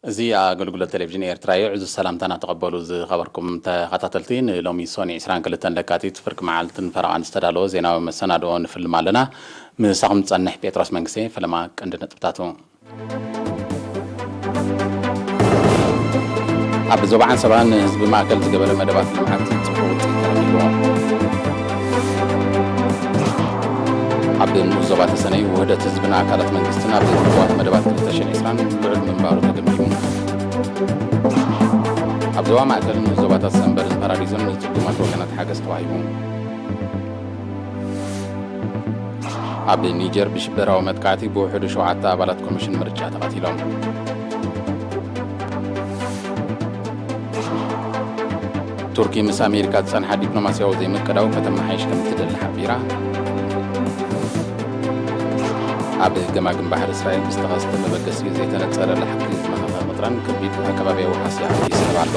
እዚ ኣገልግሎት ቴሌቪዥን ኤርትራ እዩ። ዕዙዝ ሰላምታና ተቐበሉ ዝኸበርኩም ተኸታተልቲ። ንሎሚ ሶኒ ዕስራን ክልተን ለካቲት ፍርቂ መዓልትን ፈረቓን ዝተዳለወ ዜናዊ መሰናድኦ ንፍልም ኣለና። ምሳኹም ዝጸንሕ ጴጥሮስ መንግስቴ። ፈለማ ቀንዲ ነጥብታቱ። ኣብ ዞባ ዓንሰባ ንህዝቢ ማእከል ዝገበረ መደባት ልምዓት ጽቡቕ ውጽኢት ተረኺብዎ። ኣብ ንኡስ ዞባ ተሰነይ ውህደት ህዝብን ኣካላት መንግስትን ኣብ ምዕዋት መደባት ክልተ ሽሕን ዕስራን ልዑል ምንባሩ ተገምጊሙ። ኣብ ዞባ ማእከል ንኡስ ዞባታት ሰንበልን ፓራዲዞን ንጽጉማት ወገናት ሓገዝ ተዋሂቡ። ኣብ ኒጀር ብሽበራዊ መጥቃዕቲ ብውሕዱ ሸውዓተ ኣባላት ኮሚሽን ምርጫ ተቐቲሎም። ቱርኪ ምስ ኣሜሪካ ዝጸንሓ ዲፕሎማስያዊ ዘይምቅዳው ከተመሓይሽ ከም እትደሊ ሓቢራ። ኣብ ገማግም ባሕሪ እስራኤል ብዝተኸስተ መበገሲኡ ዘይተነጸረ ላሕኪ ዝመኸኸ ቅጥራን ከቢድ ኣከባብያዊ ሃስያ ይስዕብ ኣሎ።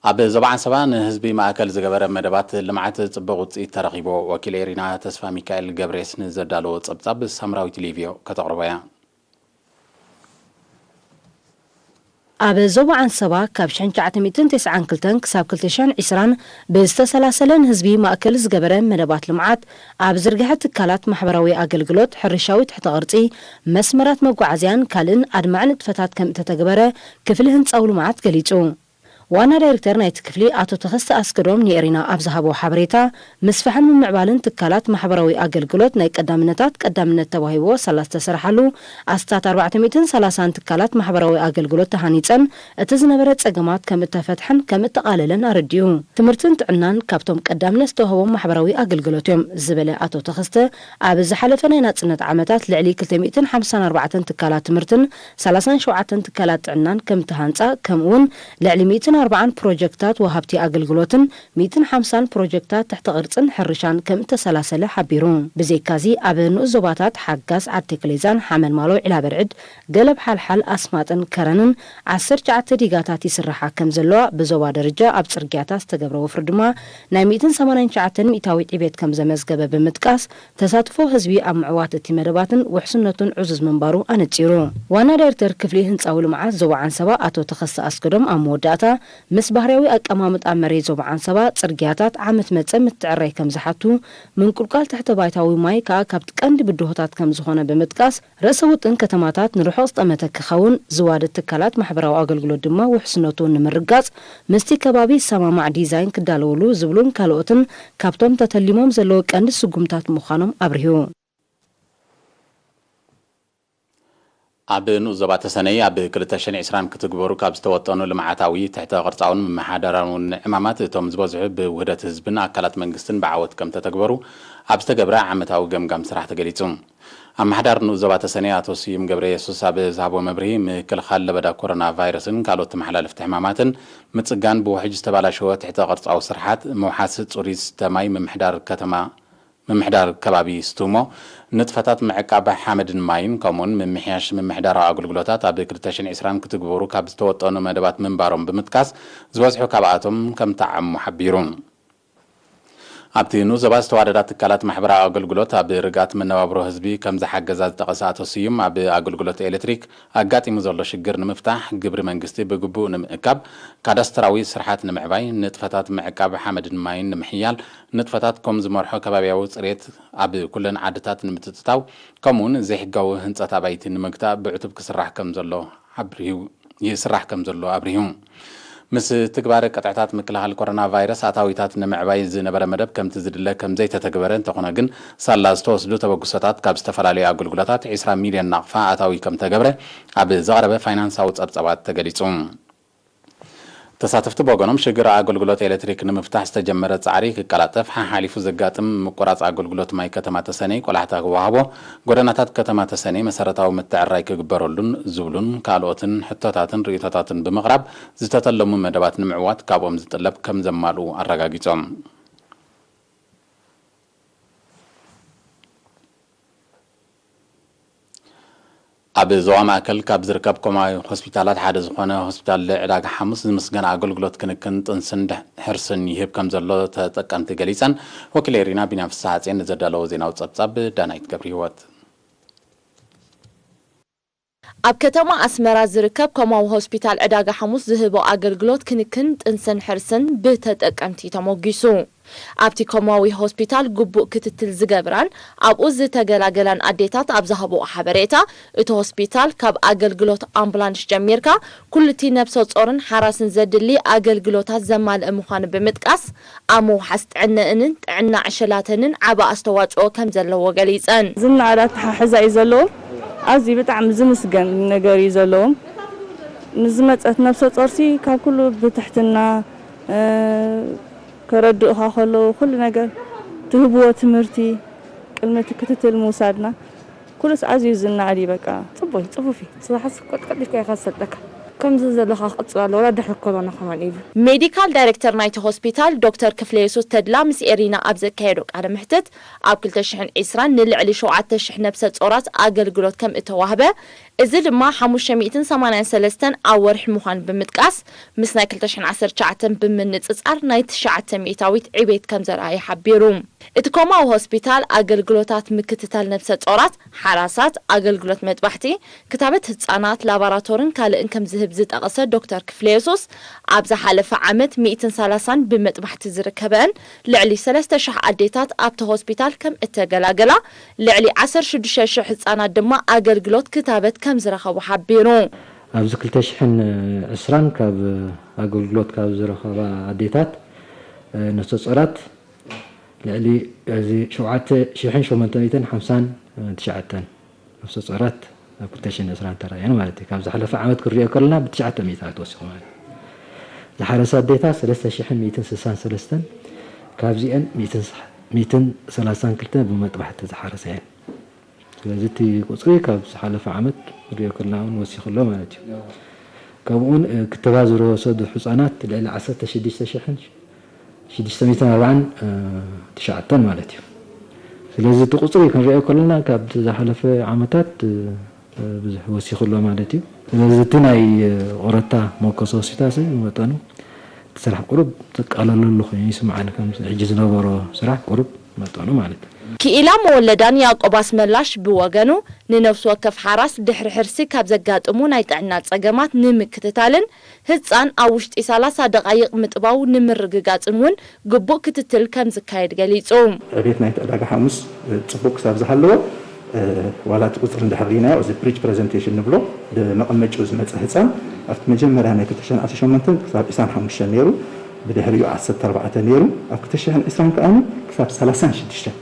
ኣብ ዞባ ዓንሰባ ንህዝቢ ማእከል ዝገበረ መደባት ልምዓት ጽቡቕ ውጽኢት ተረኺቡ። ወኪል ኤሪና ተስፋ ሚካኤል ገብሬስ ንዘዳለዎ ጸብጻብ ሳምራዊት ሊቪዮ ከተቕርቦ እያ። ኣብ ዞባ ዓንሰባ ካብ ሽሕን ትሽዓተ ሚእትን ተስዓን ክልተን ክሳብ ክልተ ሽሕን ዕስራን ብዝተሰላሰለ ንህዝቢ ማእከል ዝገበረ መደባት ልምዓት ኣብ ዝርግሐ ትካላት ማሕበራዊ ኣገልግሎት፣ ሕርሻዊ ትሕተ ቅርጺ፣ መስመራት መጓዓዝያን ካልእን ኣድማዒ ንጥፈታት ከም እተተግበረ ክፍሊ ህንጻዊ ልምዓት ገሊጹ። ዋና ዳይሬክተር ናይቲ ክፍሊ ኣቶ ተኸስተ ኣስገዶም ንኤሪና ኣብ ዝሃቦ ሓበሬታ፣ ምስፋሕን ምምዕባልን ትካላት ማሕበራዊ ኣገልግሎት ናይ ቀዳምነታት ቀዳምነት ተዋሂብዎ ሳላ ዝተሰርሓሉ ኣስታት ኣርባዕተ ሚእትን ሰላሳን ትካላት ማሕበራዊ ኣገልግሎት ተሃኒጸን እቲ ዝነበረ ጸገማት ከም እተፈትሐን ከም እተቓለለን ኣረዲኡ። ትምህርትን ጥዕናን ካብቶም ቀዳምነት ዝተዋህቦም ማሕበራዊ ኣገልግሎት እዮም ዝበለ ኣቶ ተኸስተ፣ ኣብ ዝሓለፈ ናይ ናጽነት ዓመታት ልዕሊ ክልተ ሚእትን ሓምሳን ኣርባዕተን ትካላት ትምህርትን ሰላሳን ሸውዓተን ትካላት ጥዕናን ከም እተሃንጻ፣ ከምኡውን ልዕሊ ሚእትን ኣርባዓን ፕሮጀክታት ወሃብቲ ኣገልግሎትን ሚእትን ሓምሳን ፕሮጀክታት ትሕተ ቅርጽን ሕርሻን ከም እተሰላሰለ ሓቢሩ። ብዘይካዚ፣ ኣብ ንኡስ ዞባታት ሓጋዝ፣ ዓዲ ክሌዛን ሓመልማሎ፣ ዒላበርዕድ፣ ገለብ ሓልሓል፣ ኣስማጥን ከረንን ዓሰርተ ትሽዓተ ዲጋታት ይስርሓ ከም ዘለዋ ብዞባ ደረጃ ኣብ ጽርግያታት ዝተገብረ ወፍሪ ድማ ናይ ሚእትን ሰማንያን ትሽዓተን ሚእታዊት ዕቤት ከም ዘመዝገበ ብምጥቃስ፣ ተሳትፎ ህዝቢ ኣብ ምዕዋት እቲ መደባትን ውሕስነቱን ዕዙዝ ምንባሩ ኣነጺሩ። ዋና ዳይሬክተር ክፍሊ ህንጻዊ ልምዓት ዞባ ዓንሰባ ኣቶ ተኸስተ ኣስገዶም ኣብ መወዳእታ፣ ምስ ባህርያዊ ኣቀማምጣ መሬት ዞባ ዓንሰባ፣ ጽርግያታት ዓመት መጸ ምትዕራይ ከም ዝሓቱ፣ ምንቁልቋል ትሕተ ባይታዊ ማይ ከኣ ካብቲ ቀንዲ ብድሆታት ከም ዝኾነ ብምጥቃስ፣ ርእሰ ውጥን ከተማታት ንርሑቕ ዝጠመተ ክኸውን፣ ዝዋደድ ትካላት ማሕበራዊ ኣገልግሎት ድማ ውሕስነቱ ንምርግጋጽ፣ ምስቲ ከባቢ ዝሰማማዕ ዲዛይን ክዳለውሉ ዝብሉን ካልኦትን ካብቶም ተተሊሞም ዘለዉ ቀንዲ ስጉምታት ምዃኖም ኣብሪሁ። ኣብ ንኡስ ዞባ ተሰነይ ኣብ ክልተ ሽሕን ዕስራን ክትግበሩ ካብ ዝተወጠኑ ልምዓታዊ፣ ትሕተ ቅርጻውን መመሓደራውን ዕማማት እቶም ዝበዝሑ ብውህደት ህዝብን ኣካላት መንግስትን ብዓወት ከም ተተግበሩ ኣብ ዝተገብረ ዓመታዊ ገምጋም ስራሕ ተገሊጹ። ኣመሓዳሪ ንኡስ ዞባ ተሰነይ ኣቶ ስዩም ገብረ የሱስ ኣብ ዝሃቦ መብርሂ፣ ምክልኻል ለበዳ ኮሮና ቫይረስን ካልኦት ተመሓላለፍቲ ሕማማትን ምጽጋን፣ ብውሕጅ ዝተባላሸወ ትሕተ ቅርጻዊ ስርሓት ምውሓስ፣ ጽሩይ ዝስተ ማይ፣ ምምሕዳር ከተማ፣ ምምሕዳር ከባቢ ስቱሞ፣ ንጥፈታት ምዕቃብ ሓመድን ማይን፣ ከምኡውን ምምሕያሽ ምምሕዳራዊ ኣገልግሎታት ኣብ ክልተ ሽሕን ዕስራን ክትግበሩ ካብ ዝተወጠኑ መደባት ምንባሮም ብምጥቃስ፣ ዝበዝሑ ካብኣቶም ከም ተዓሙ ሓቢሩ። ኣብቲ ንኡስ ዞባ ዝተዋደዳ ትካላት ማሕበራዊ ኣገልግሎት ኣብ ርግኣት መነባብሮ ህዝቢ ከም ዝሓገዛ ዝጠቐሰ ኣቶ ስዩም፣ ኣብ ኣገልግሎት ኤሌክትሪክ ኣጋጢሙ ዘሎ ሽግር ንምፍታሕ፣ ግብሪ መንግስቲ ብግቡእ ንምእካብ፣ ካዳስትራዊ ስርሓት ንምዕባይ፣ ንጥፈታት ምዕቃብ ሓመድን ማይን ንምሕያል፣ ንጥፈታት ከም ዝመርሖ ከባብያዊ ጽሬት ኣብ ኩለን ዓድታት ንምትእትታው፣ ከምኡውን ዘይሕጋዊ ህንጸት ኣባይቲ ንምግታእ ብዕቱብ ክስራሕ ከም ዘሎ ኣብሪሁ፣ ይስራሕ ከም ዘሎ ኣብሪሁ። ምስ ትግባረ ቅጥዕታት ምክልኻል ኮሮና ቫይረስ ኣታዊታት ንምዕባይ ዝነበረ መደብ ከምቲ ዝድለ ከም ዘይተተግበረ፣ እንተኾነ ግን ሳላ ዝተወስዱ ተበግሶታት ካብ ዝተፈላለዩ ኣገልግሎታት ዕስራ ሚልዮን ናቕፋ ኣታዊ ከም ተገብረ ኣብ ዝቐረበ ፋይናንሳዊ ጸብጻባት ተገሊጹ። ተሳተፍቲ ብወገኖም፣ ሽግር ኣገልግሎት ኤሌክትሪክ ንምፍታሕ ዝተጀመረ ጻዕሪ ክቀላጠፍ፣ ሓሓሊፉ ዘጋጥም ምቁራጽ ኣገልግሎት ማይ ከተማ ተሰነይ ቆላሕታ ክወሃቦ፣ ጎደናታት ከተማ ተሰነይ መሰረታዊ ምትዕርራይ ክግበረሉን ዝብሉን ካልኦትን ሕቶታትን ርእይቶታትን ብምቕራብ፣ ዝተተለሙ መደባት ንምዕዋት ካብኦም ዝጥለብ ከም ዘማልኡ ኣረጋጊጾም። ኣብ ዞባ ማእከል ካብ ዝርከብ ኮማዊ ሆስፒታላት ሓደ ዝኾነ ሆስፒታል ዕዳጋ ሓሙስ ዝምስገን ኣገልግሎት ክንክን ጥንስን ድሕ-፣ ሕርስን ይህብ ከም ዘሎ ተጠቀምቲ ገሊጸን። ወኪል ኤሪና ቢንያም ፍስሓጽዮን ንዘዳለዎ ዜናዊ ጸብጻብ ዳናይት ገብረህይወት። ኣብ ከተማ ኣስመራ ዝርከብ ኮማዊ ሆስፒታል ዕዳጋ ሓሙስ ዝህቦ ኣገልግሎት ክንክን ጥንስን ሕርስን ብተጠቀምቲ ተሞጊሱ። ኣብቲ ኮማዊ ሆስፒታል ግቡእ ክትትል ዝገብራን ኣብኡ ዝተገላገላን ኣዴታት ኣብ ዝሃብኦ ሓበሬታ፣ እቲ ሆስፒታል ካብ ኣገልግሎት ኣምቡላንስ ጀሚርካ ኩሉቲ ነብሰ ጾርን ሓራስን ዘድሊ ኣገልግሎታት ዘማልአ ምዃኑ ብምጥቃስ፣ ኣብ ምውሓስ ጥዕነእንን ጥዕና ዕሸላተንን ዓቢ ኣስተዋጽኦ ከም ዘለዎ ገሊጸን። ዝነኣድ ኣተሓሕዛ እዩ ዘለዎም። ኣዝዩ ብጣዕሚ ዝምስገን ነገር እዩ ዘለዎም። ንዝመጸት ነብሰ ጾርሲ ካብ ኩሉ ብትሕትና፣ እ፣ ከረድኡኻ ከለዉ ኩሉ ነገር ትህብዎ ትምህርቲ ቅድሚ እቲ ክትትል ምውሳድና ኩሉስ ኣዝዩ ዝነኣድ እዩ በቃ። ጽቡይ ጽፉፊ ጽባሓስ ቀጥቀጥ ኢልካ ኢኻ ዝሰልጠካ። ከምዚ ዘለኻ ክቕጽል ኣለዎ፣ ወላ ድሕሪ ኮሮና ከማን ኢሉ። ሜዲካል ዳይሬክተር ናይቲ ሆስፒታል ዶክተር ክፍለየሱስ ተድላ ምስ ኤሪና ኣብ ዘካየዶ ቃለ መሕትት፣ ኣብ ክልተ ሽሕን ዕስራን ንልዕሊ ሸውዓተ ሽሕ ነብሰ ጾራት ኣገልግሎት ከም እተዋህበ፣ እዚ ድማ ሓሙሽተ ሚእትን ሰማንያን ሰለስተን ኣብ ወርሒ ምዃኑ ብምጥቃስ፣ ምስ ናይ ክልተ ሽሕን ዓሰርተ ትሽዓተን ብምንጽጻር ናይ ትሽዓተ ሚእታዊት ዕቤት ከም ዘርኣየ ሓቢሩ። እቲ ኮማዊ ሆስፒታል ኣገልግሎታት ምክትታል ነብሰ ጾራት፣ ሓራሳት፣ ኣገልግሎት መጥባሕቲ፣ ክታበት ህጻናት፣ ላባራቶርን ካልእን ከም ዝህብ ዝጠቐሰ ዶክተር ክፍለየሱስ፣ ኣብ ዝሓለፈ ዓመት ሚእትን ሰላሳን ብመጥባሕቲ ዝርከበን ልዕሊ ሰለስተ ሽሕ ኣዴታት ኣብቲ ሆስፒታል ከም እተገላገላ፣ ልዕሊ ዓሰርተ ሽዱሽተ ሽሕ ህጻናት ድማ ኣገልግሎት ክታበት ከም ዝረኸቡ ሓቢሩ። ኣብዚ ክልተ ሽሕን ዕስራን ካብ ኣገልግሎት ካብ ዝረኸባ ኣዴታት፣ እ፣ ነፍሰ ጾራት ልዕሊ እዚ ሸውዓተ ሽሕን ሸሞንተ ሚእትን ሓምሳን ትሽዓተን ነፍሰ ጾራት ኣብ ክልተ ሽሕን ዕስራን ተራእየን ማለት እዩ። ካብ ዝሓለፈ ዓመት ክንሪኦ ከለና ብትሽዓተ ሚእታዊት ወሲኹ ማለት እዩ። ዝሓረሳ ኣዴታት ሰለስተ ሽሕን ሚእትን ስሳን ሰለስተን፣ ካብዚአን ሚእትን ሰላሳን ክልተ ብመጥባሕቲ ዝሓረሳ እየን። ስለዚ እቲ ቁጽሪ ካብ ዝሓለፈ ዓመት ክንሪኦ ከለና እውን ወሲኹ ኣሎ ማለት እዩ። ከምኡውን፣ እ፣ ክትባት ዝወሰዱ ህጻናት ልዕሊ ዓሰርተ ሽዱሽተ ሽሕን ሽዱሽተ ሚእትን ኣርባዓን ትሽዓተን ማለት እዩ። ስለዚ እቲ ቁጽሪ ክንሪኦ ከለና ካብ ዝሓለፈ ዓመታት፣ እ፣ ብዙሕ ወሲኹ ኣሎ ማለት እዩ። ስለዚ እቲ ናይ፣ እ፣ ኦረታ መወከሲ ሆስፒታል መጠኑ እቲ ስራሕ ቁሩብ ዘቃለለሉ ኮይኑ ይስምዓኒ፣ ከም ሕጂ ዝነበሮ ስራሕ ቁሩብ መጠኑ ማለት እዩ። ክኢላ መወለዳን ያዕቆብ ኣስመላሽ ብወገኑ፣ ንነፍሲ ወከፍ ሓራስ ድሕሪ ሕርሲ ካብ ዘጋጥሙ ናይ ጥዕና ጸገማት ንምክትታልን ህጻን ኣብ ውሽጢ ሰላሳ ደቓይቕ ምጥባው ንምርግጋጽን እውን ግቡእ ክትትል ከም ዝካየድ ገሊጹ። ዕቤት ናይቲ ዕዳጋ ሓሙስ፣ እ፣ ጽቡቕ ክሳብ ዝሃለወ፣ እ፣ ዋላ እቲ ቁጽሪ እንድሕር ርኢናዮ፣ እዚ ብሪጅ ፕረዘንቴሽን ንብሎ፣ ብመቐመጭኡ ዝመጸ ህጻን ኣብቲ መጀመርያ ናይ ክልተ ሽሕን ዓሰርተ ሸሞንተን ክሳብ ዕስራን ሓሙሽተን ነይሩ፣ ብድሕሪኡ ዓሰርተ ኣርባዕተ ነይሩ፣ ኣብ ክልተ ሽሕን ዕስራን ከኣ ክሳብ ሰላሳን ሽዱሽተን።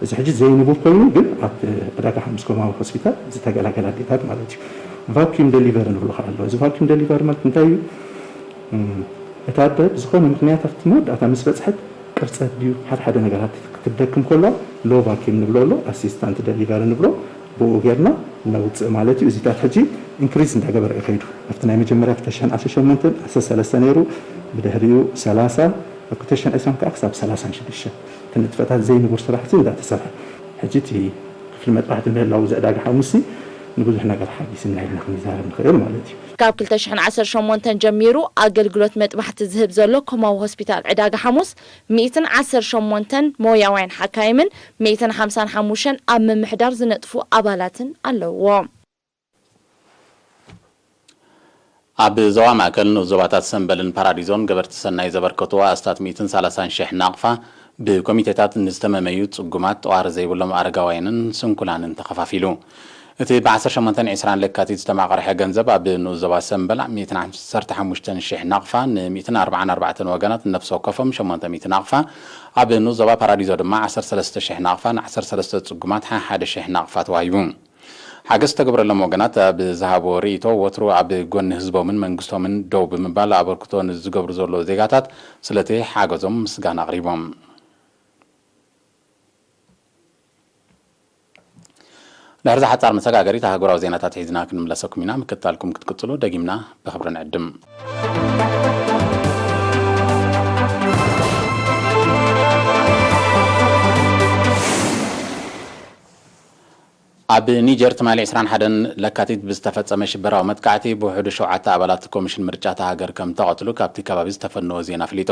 እዚ ሕጂ ዘይንቡር ኮይኑ ግን ኣብ ዕዳጋ ሓሙስ ኮማዊ ሆስፒታል ዝተገላገላ ኣዴታት ማለት እዩ። ቫኪዩም ደሊቨሪ ንብሎ ከዓ ኣሎ። እዚ ቫኪዩም ደሊቨሪ ማለት እንታይ እዩ? እም፣ እታ ኣደ ብዝኾነ ምኽንያት ኣብቲ መወዳእታ ምስ በጽሐት ቅርጸት ድዩ፣ ሓደ ሓደ ነገራት ክትደክም ከሎ ሎ ቫኪዩም ንብሎ ኣሎ፣ ኣሲስታንት ደሊቨሪ ንብሎ፣ ብኡ ጌርና ነውጽእ ማለት እዩ። እዚታት ሕጂ ኢንክሪዝ እንዳገበረ እዩ ከይዱ። ኣብቲ ናይ መጀመርያ ክልተ ሽሕን ዓሰርተ ሸሞንተን ዓሰርተ ሰለስተ ነይሩ፣ ብድሕሪኡ ሰላሳ፣ ኣብ ክልተ ሽሕን ዕስራን ከዓ ክሳብ ሰላሳን ሽዱሽተን እቲ ንጥፈታት ዘይንቡር ስራሕ እቲ እንዳተሰርሐ፣ ሕጂ እቲ ክፍሊ መጥባሕቲ ምህላው እዚ ዕዳጋ ሓሙሲ ንብዙሕ ነገር ሓጊዝና ኢልና ክንዛረብ ንኽእል ማለት እዩ። ካብ ክልተ ሽሕን ዓሰርተ ሸሞንተን ጀሚሩ ኣገልግሎት መጥባሕቲ ዝህብ ዘሎ ኮማዊ ሆስፒታል ዕዳጋ ሓሙስ፣ ሚእትን ዓሰርተ ሸሞንተን ሞያውያን ሓካይምን ሚእትን ሓምሳን ሓሙሽተን ኣብ ምምሕዳር ዝነጥፉ ኣባላትን ኣለውዎ። ኣብ ዞባ ማእከል ንኡስ ዞባታት ሰምበልን ፓራዲዞን ገበርቲ ሰናይ ዘበርከትዎ ኣስታት ሚእትን ሰላሳን ሽሕ ናቕፋ ብኮሚቴታት ንዝተመመዩ ጽጉማት፣ ጠዋሪ ዘይብሎም ኣረጋውያንን ስንኩላንን ተኸፋፊሉ። እቲ ብ ዓሰርተ ሸሞንተን ዕስራን ለካቲት ዝተማቐርሐ ገንዘብ ኣብ ንኡስ ዞባ ሰምበል ሚእትን ዓሰርተ ሓሙሽተን ሽሕ ናቕፋ፣ ን ሚእትን ኣርባዓን ኣርባዕተን ወገናት ነፍሲ ወከፎም ሸሞንተ ሚእቲ ናቕፋ፣ ኣብ ንኡስ ዞባ ፓራዲዞ ድማ ዓሰርተ ሰለስተ ሽሕ ናቕፋ፣ ን ዓሰርተ ሰለስተ ጽጉማት ሓሓደ ሽሕ ናቕፋ ተዋሂቡ። ሓገዝ ዝተገብረሎም ወገናት ኣብ ዝሃብዎ ርእይቶ፣ ወትሩ ኣብ ጎኒ ህዝቦምን መንግስቶምን ደው ብምባል ኣበርክቶ ንዝገብሩ ዘለዉ ዜጋታት ስለቲ ሓገዞም ምስጋና ኣቕሪቦም። ድሕሪ እዛ ሓጻር መሰጋገሪት ኣህጉራዊ ዜናታት ሒዝና ክንምለሰኩም ኢና። ምክትታልኩም ክትቅጽሉ ደጊምና ብኽብሪ ንዕድም። ኣብ ኒጀር ትማሊ ዕስራን ሓደን ለካቲት ብዝተፈጸመ ሽበራዊ መጥቃዕቲ ብውሕዱ ሸውዓተ ኣባላት ኮሚሽን ምርጫ እታ ሃገር ከም ተቐትሉ ካብቲ ከባቢ ዝተፈነወ ዜና ኣፍሊጡ።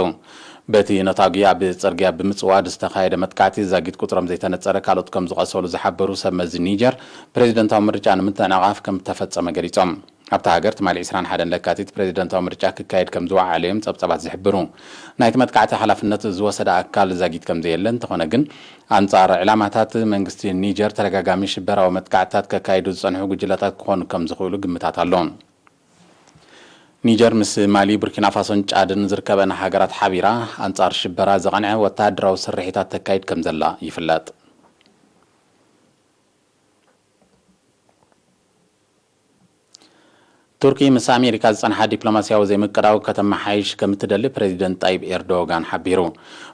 በቲ ነታጒ ኣብ ጽርግያ ብምጽዋድ ዝተኻየደ መጥቃዕቲ ዛጊት ቁጽሮም ዘይተነጸረ ካልኦት ከም ዝቐሰሉ ዝሓበሩ ሰብ መዚ ኒጀር፣ ፕሬዚደንታዊ ምርጫ ንምትዕንቓፍ ከም እተፈጸመ ገሊጾም። ኣብታ ሃገር ትማሊ ዕስራን ሓደን ለካቲት ፕሬዚደንታዊ ምርጫ ክካየድ ከም ዝወዓለ እዮም ጸብጻባት ዝሕብሩ። ናይቲ መጥቃዕቲ ሓላፍነት ዝወሰደ ኣካል ዛጊት ከም ዘየለ፣ እንተኾነ ግን ኣንጻር ዕላማታት መንግስቲ ኒጀር ተደጋጋሚ ሽበራዊ መጥቃዕትታት ከካይዱ ዝጸንሑ ጉጅለታት ክኾኑ ከም ዝኽእሉ ግምታት ኣሎ። ኒጀር ምስ ማሊ፣ ቡርኪና ፋሶን ጫድን ዝርከበን ሃገራት ሓቢራ ኣንጻር ሽበራ ዘቐንዐ ወተሃደራዊ ስርሒታት ተካይድ ከም ዘላ ይፍለጥ። ቱርኪ ምስ ኣሜሪካ ዝጸንሓ ዲፕሎማስያዊ ዘይምቅዳው ከተመሓይሽ ከም እትደሊ ፕሬዚደንት ጣይብ ኤርዶጋን ሓቢሩ።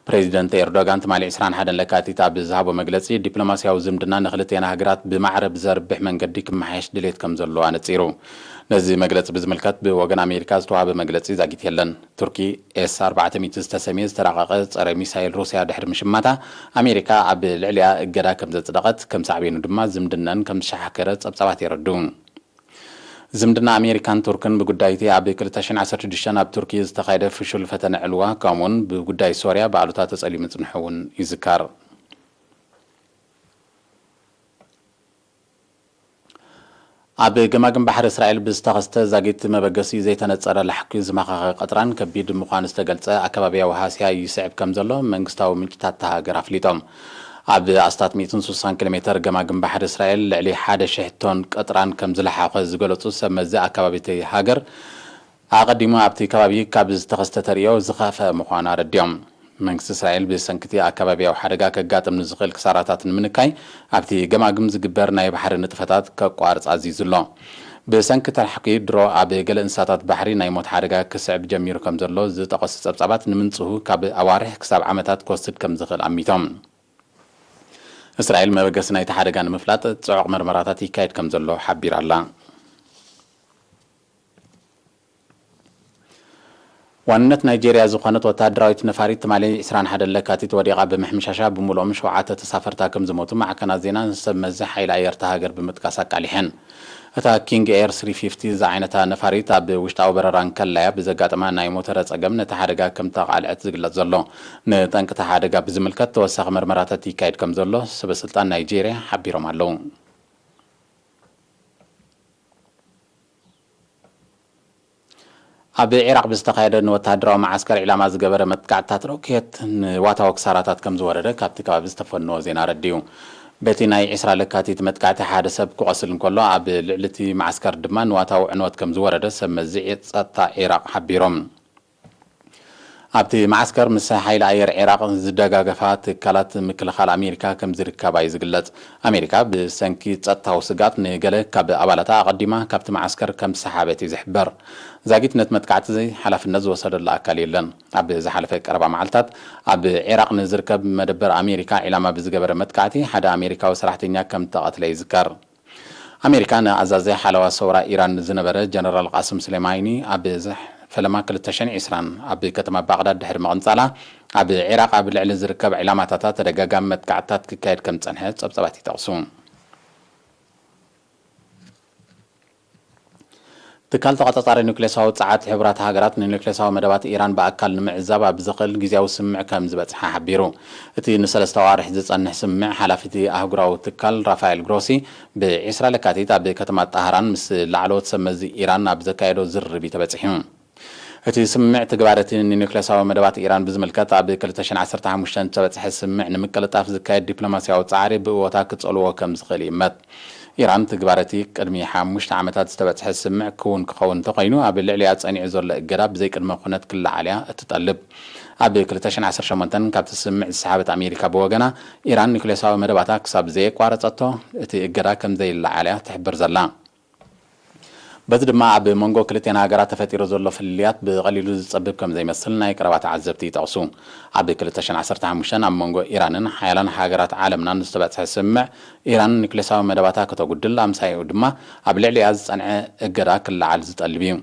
ፕሬዚደንት ኤርዶጋን ትማሊ ዕስራን ሓደን ለካቲት ኣብ ዝሃቦ መግለጺ፣ ዲፕሎማስያዊ ዝምድና ንክልቴና ሃገራት ብማዕረ ብዘርብሕ መንገዲ ክመሓየሽ ድሌት ከም ዘለዎ ኣነጺሩ። ነዚ መግለጺ ብዝምልከት ብወገን ኣሜሪካ ዝተዋህበ መግለጺ ዛጊት የለን። ቱርኪ ኤስ ኣርባዕተ ሚእቲ ዝተሰምየ ዝተራቐቐ ጸረ ሚሳይል ሩስያ ድሕሪ ምሽማታ፣ ኣሜሪካ ኣብ ልዕሊኣ እገዳ ከም ዘጽደቐት፣ ከም ሳዕቤኑ ድማ ዝምድናን ከም ዝሸሓከረ ጸብጻባት የረድኡ። ዝምድና ኣሜሪካን ቱርክን ብጉዳይቲ ኣብ ክልተ ሽሕን ዓሰርተ ሽዱሽተን ኣብ ቱርኪ ዝተኻየደ ፍሹል ፈተነ ዕልዋ፣ ከምኡውን ብጉዳይ ሶርያ ብኣሉታ ተጸልዩ ምጽንሑ እውን ይዝከር። ኣብ ገማግም ባሕሪ እስራኤል ብዝተኸስተ ዛጊት መበገሲ ዘይተነጸረ ላሕኲ ዝመኸኸ ቀጥራን ከቢድ ምዃኑ ዝተገልጸ ኣከባብያዊ ሃስያ ይስዕብ ከም ዘሎ መንግስታዊ ምንጭታት እታ ሃገር ኣፍሊጦም። ኣብ ኣስታት ሚእትን ስሳን ኪሎ ሜተር ገማግም ባሕሪ እስራኤል ልዕሊ ሓደ ሽሕ ቶን ቀጥራን ከም ዝለሓኸ ዝገለጹ ሰብ መዚ ኣከባቢ እቲ ሃገር፣ ኣቐዲሙ ኣብቲ ከባቢ ካብ ዝተኸስተ ተርእዮ ዝኸፍአ ምዃኑ ኣረዲኦም። መንግስቲ እስራኤል ብሰንኪ እቲ ኣከባብያዊ ሓደጋ ከጋጥም ንዝኽእል ክሳራታት ንምንካይ ኣብቲ ገማግም ዝግበር ናይ ባሕሪ ንጥፈታት ከቋርጽ ኣዚዙ ኣሎ። ብሰንኪ እቲ ላሕኲ ድሮ ኣብ ገለ እንስሳታት ባሕሪ ናይ ሞት ሓደጋ ክስዕብ ጀሚሩ ከም ዘሎ ዝጠቐሱ ጸብጻባት፣ ንምንጽሁ ካብ ኣዋርሕ ክሳብ ዓመታት ክወስድ ከም ዝኽእል ኣሚቶም። እስራኤል መበገሲ ናይቲ ሓደጋ ንምፍላጥ ጽዑቕ መርመራታት ይካየድ ከም ዘሎ ሓቢራ ኣላ። ዋንነት ናይጄርያ ዝኾነት ወተሃደራዊት ነፋሪት ትማሊ ዕስራን ሓደን ለካቲት ወዲቓ ብምሕምሻሻ፣ ብምሉኦም ሸውዓተ ተሳፈርታ ከም ዝሞቱ ማዕከናት ዜናን ሰብ መዚ ሓይሊ ኣየር እታ ሃገር ብምጥቃስ ኣቃሊሐን። እታ ኪንግ ኤር ስሪ ፊፍቲ ዝዓይነታ ነፋሪት ኣብ ውሽጣዊ በረራ እንከላያ ብዘጋጠማ ናይ ሞተረ ጸገም ነቲ ሓደጋ ከም ተቓልዐት ዝግለጽ ዘሎ። ንጠንቂ እቲ ሓደጋ ብዝምልከት ተወሳኺ መርመራታት ይካየድ ከም ዘሎ ሰበ ስልጣን ናይጄርያ ሓቢሮም ኣለዉ። ኣብ ዒራቕ ብዝተኻየደ ንወተሃደራዊ መዓስከር ዒላማ ዝገበረ መጥቃዕትታት ሮኬት ንዋታዊ ክሳራታት ከም ዝወረደ ካብቲ ከባቢ ዝተፈነወ ዜና ኣረዲኡ። በቲ ናይ ዕስራ ለካቲት መጥቃዕቲ ሓደ ሰብ ክቖስል እንከሎ፣ ኣብ ልዕሊ እቲ መዓስከር ድማ ንዋታዊ ዕንወት ከም ዝወረደ ሰብ መዚ ጸጥታ ዒራቕ ሓቢሮም። ኣብቲ መዓስከር ምስ ሓይሊ ኣየር ዒራቕ ዝደጋገፋ ትካላት ምክልኻል ኣሜሪካ ከም ዝርከባ እዩ ዝግለጽ። ኣሜሪካ ብሰንኪ ጸጥታዊ ስግኣት ንገለ ካብ ኣባላታ ኣቐዲማ ካብቲ መዓስከር ከም ዝሰሓበት እዩ ዝሕበር። ዛጊት ነቲ መጥቃዕቲ ሓላፍነት ዝወሰደሉ ኣካል የለን። ኣብ ዝሓለፈ ቀረባ መዓልታት ኣብ ዒራቕ ንዝርከብ መደበር ኣሜሪካ ዒላማ ብዝገበረ መጥቃዕቲ ሓደ ኣሜሪካዊ ሰራሕተኛ ከም ተቐትለ ይዝከር። ኣሜሪካ ንኣዛዚ ሓለዋ ሰውራ ኢራን ዝነበረ ጀነራል ቃስም ሱሌማኒ ኣብ ፈለማ ክልተ ሽሕን ዕስራን ኣብ ከተማ ባቕዳድ ድሕሪ ምቕንጻላ፣ ኣብ ዒራቕ ኣብ ልዕሊ ዝርከብ ዒላማታታ ተደጋጋሚ መጥቃዕትታት ክካየድ ከም ዝጸንሐ ጸብጻባት ይጠቕሱ። ትካል ተቖጻጻሪ ኑክሌሳዊ ጸዓት ሕቡራት ሃገራት ንኑክሌሳዊ መደባት ኢራን ብኣካል ንምዕዛብ ኣብ ዘኽእል ግዜያዊ ስምምዕ ከም ዝበጽሐ ሓቢሩ። እቲ ንሰለስተ ኣዋርሕ ዝጸንሕ ስምምዕ፣ ሓላፊ እቲ ኣህጉራዊ ትካል ራፋኤል ግሮሲ፣ ብዕስራ ለካቲት ኣብ ከተማ ጣህራን ምስ ላዕለዎት ሰብ መዚ ኢራን ኣብ ዘካየዶ ዝርርብ እዩ ተበጺሑ። እቲ ስምምዕ ትግባረ እቲ ንኑክሌሳዊ መደባት ኢራን ብዝምልከት ኣብ ክልተ ሽሕን ዓሰርተ ሓሙሽተን ዝተበጽሐ ስምምዕ ንምቅልጣፍ ዝካየድ ዲፕሎማስያዊ ጻዕሪ ብእወታ ክጸልዎ ከም ዝኽእል ይእመት። ኢራን ትግባረ እቲ ቅድሚ ሓሙሽተ ዓመታት ዝተበጽሐ ስምምዕ ክውን ክኸውን እንተኾይኑ፣ ኣብ ልዕሊኣ ጸኒዑ ዘሎ እገዳ ብዘይቅድመ ኩነት ክለዓል እያ እትጠልብ። ኣብ ክልተ ሽሕን ዓሰርተ ሸሞንተን ካብቲ ስምምዕ ዝሰሓበት ኣሜሪካ ብወገና፣ ኢራን ኑክሌሳዊ መደባታ ክሳብ ዘየቋረጸቶ እቲ እገዳ ከም ዘይለዓል እያ ትሕብር ዘላ። በዚ ድማ ኣብ መንጎ ክልቴን ሃገራት ተፈጢሩ ዘሎ ፍልልያት ብቐሊሉ ዝጸብብ ከም ዘይመስል ናይ ቀረባ ተዓዘብቲ ይጠቕሱ። ኣብ ክልተ ሽሕን ዓሰርተ ሓሙሽተን ኣብ መንጎ ኢራንን ሓያላን ሃገራት ዓለምናን ዝተበጽሐ ስምምዕ፣ ኢራን ኑክሌሳዊ መደባታ ከተጉድል፣ ኣምሳያኡ ድማ ኣብ ልዕሊኣ ዝጸንዐ እገዳ ክለዓል ዝጠልብ እዩ።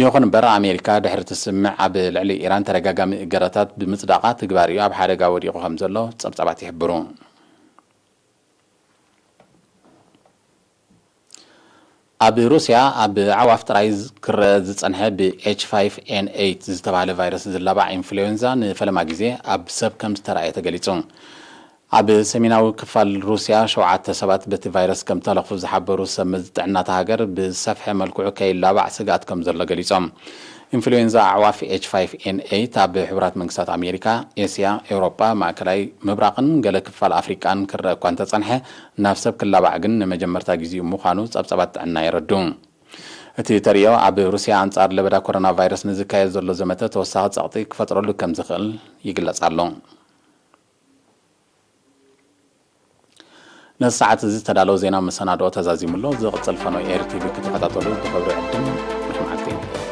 ይኹን እምበር፣ ኣሜሪካ ድሕሪ እቲ ስምምዕ ኣብ ልዕሊ ኢራን ተደጋጋሚ እገዳታት ብምጽዳቓ፣ ትግባሪኡ ኣብ ሓደጋ ወዲቑ ከም ዘሎ ጸብጻባት ይሕብሩ። ኣብ ሩስያ ኣብ ኣዕዋፍ ጥራይ ክረአ ዝጸንሐ ብ ኤች ፋይቭ ኤን ኤይት ዝተባህለ ቫይረስ ዝላባዕ ኢንፍሉዌንዛ ንፈለማ ግዜ ኣብ ሰብ ከም ዝተራእየ ተገሊጹ። ኣብ ሰሜናዊ ክፋል ሩስያ ሸውዓተ ሰባት በቲ ቫይረስ ከም ተለኽፉ ዝሓበሩ ሰብ መዚ ጥዕና እታ ሃገር፣ ብዝሰፍሐ መልክዑ ከይላባዕ ስግኣት ከም ዘሎ ገሊጾም። ኢንፍሉዌንዛ ኣዕዋፍ ኤች ፋይቭ ኤን ኤይት ኣብ ሕቡራት መንግስታት ኣሜሪካ፣ ኤስያ፣ ኤውሮጳ፣ ማእከላይ ምብራቕን ገለ ክፋል ኣፍሪቃን ክረአ እኳ እንተጸንሐ፣ ናብ ሰብ ክላባዕ ግን ንመጀመርታ ግዜኡ ምዃኑ ጸብጻባት ጥዕና የረዱ። እቲ ተርእዮ ኣብ ሩስያ ኣንጻር ለበዳ ኮሮና ቫይረስ ንዝካየድ ዘሎ ዘመተ ተወሳኺ ጸቕጢ ክፈጥረሉ ከም ዝኽእል ይግለጽ ኣሎ። ነዚ ሰዓት እዚ ዝተዳለወ ዜና መሰናድኦ ተዛዚሙ ኣሎ። ዝቕጽል ፈነው ኤር ቲ ቪ ክትከታተሉ ብኽብሪ ዕድም። ርሑስ መዓልቲ።